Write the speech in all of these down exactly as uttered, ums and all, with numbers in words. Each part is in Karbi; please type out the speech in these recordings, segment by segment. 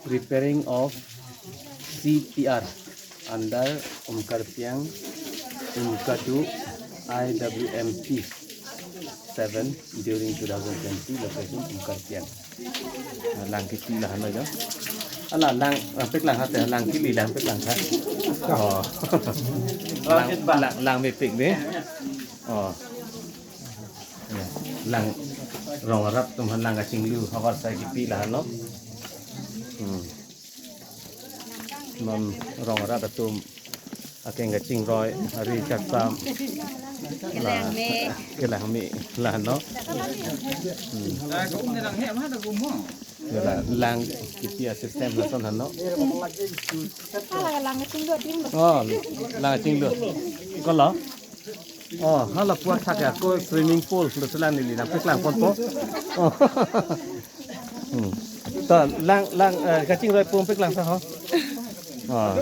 Repairing of C P R under Umkarpiang Umkadu I W M P seven during two thousand twenty, location Umkarpiang. Ah, lang kipi lahan lo jo. Ala lang, lang pik lang hate, lang kili lang pik lang ha. Oh. Lang, lang, lang mepik dei. Oh. Ya, lang rong arat atum aphan lang kachinglu havar sai kipi lahan lo. Hmm. Non rong arat atum akeng kachingroi, ari kaksam. La, kelang me lahan lo. Hmm. Ya la, lang kipi a-system lason lahan lo. Hala lang kachinglu ding lo. Oh, lang kachinglu. Ko lo? Oh, hala puat thak ya, ko swimming pool, lo selang neli nangpeklang ponpo. Oh. Hmm. To, lang, lang, eh, kachingroi pu peklang sa ho. Oh.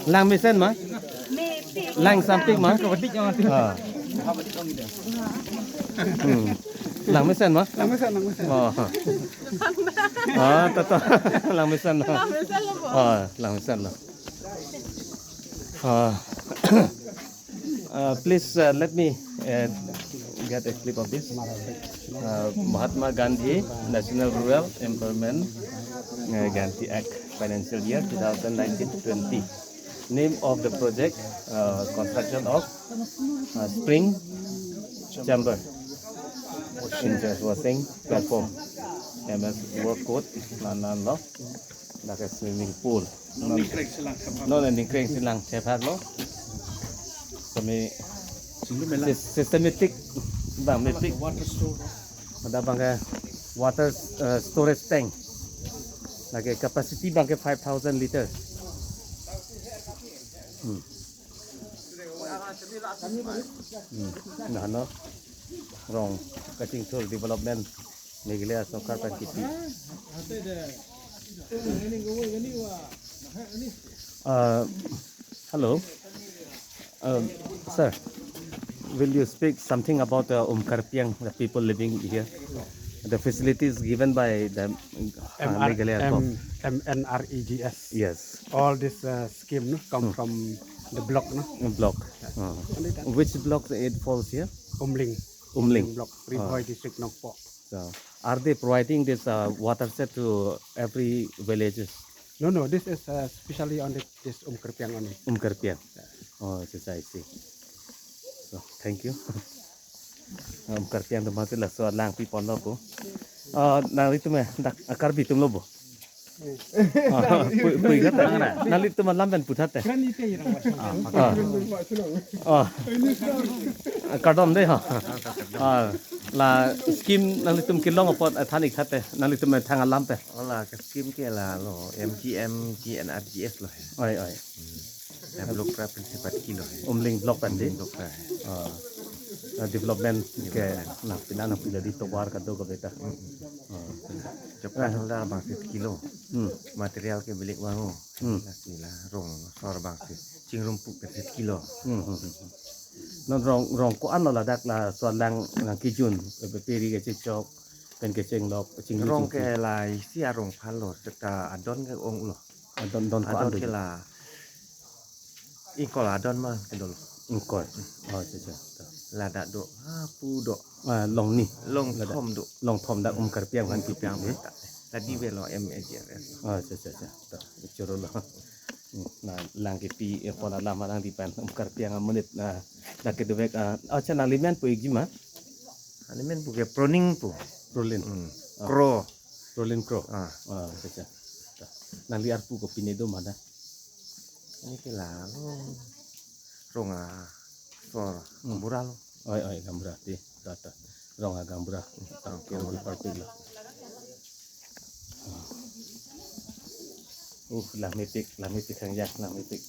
Lang mesen ma? Lang sampik ma? Oh. Hmm. Lang mesen ma? Lang mesen, lang mesen. Oh. Ah, to, to. Lang mesen lo. Lang mesen lo po. Oh, lang mesen lo. Ah. Uh, please, uh, let me, uh, get a clip of this. Uh, Mahatma Gandhi National Rural Employment, uh, Guarantee Act, financial year two thousand nineteen twenty. Name of the project, uh, construction of, uh, spring chamber, washing, washing platform, M S work court, lanan lo. Dak ke swimming pool. Non, non ningkreng si lang chephar lo. Kami sys-, systematic abang mepik. Ada abang ke water, eh, storage tank. Lake capacity abang ke five thousand liter. Hmm. Hmm. Nah, no. Rong kachingthur development Meghalaya sorkar pen kipi. Uh, hello. Um, sir, will you speak something about, uh, Umkarpiang, the people living here? The facilities given by the, uh, M R, Meghalaya M, government. M N R E G S. Yes. All this, uh, scheme, no, come Hmm. from the block, no? Block. Uh, which block it falls here? Umling. Umling. Block, Ri Bhoi, uh, District, Nongpoh. So, are they providing this, uh, water set to every villages? No, no, this is, uh, specially on the, this Umkarpiang only. Umkarpiang. Yeah. Oh, yes, I see. So, thank you. Umkarpiang atum mati laso lang pi ponlo po. Uh, nanglitum, eh, dak, uh, Karbi atum lo bo. Ah, pui, pui kata. Nanglitum alam pen puthot te. Ah. Ah. Kardom dei ha. Ah, la scheme nanglitum kelong apot, ah, than ik thate. Nanglitum thang alam pen. Hala ke scheme ke lalo, M G M, G N R G S lo he. Oi, oi. Hmm. Eh, block pra principal kilo he. Umling block pen dei. Umling block pra he. Ah. Ah, development ke nangpi nangpi la di tovar kado ka beta. Hmm. Ah. Chapkan holder abang si kilo. Hmm. Material ke bilik vango. Hmm. Lasi la rong asor abang si chingrum pu ke si kilo. Hmm, hmm, hmm. Non rong, rong ko-an lo ladak laso lang, lang kejun, eh, peri kechechok, pen kechenglok, chinglu. Rong chingki. Ke la isi arong phal lo, seta adon ke ong lo. Adon, don ko-an. Adon do ke la ingkol adon ma ke dolo. Ingkol. Oh, acha, acha. Ladak do, hapu do. Ah, Longni. Ladak. Longthom do. Longthom dak Umkarpiang aphan kipi. Umkarpiang aphan ta. Tadi velo M A G R S. Ah, acha, acha, acha. To, choro lo. Hmm, na lang kipi, eh, pon alam nangli pen Umkarpiang amonit, na, dak kedobek, ah, acha, nangli men pu ikji ma? Neli men pu ke Proning pu. Prolin. Hmm. Ah. Kro. Prolin Kro. Ah. Ah, acha, acha. To. Nangli arpu kopine do ma dak? Neli ke lalo rong asor. Hmm. Gaonbura lo. Oi, oi, gaonbura ti. To, to. Rong agaonbura. Rong ke gaonbura. Perfect lo. Uh, lang mepik, lang mepik kang ya, lang mepik.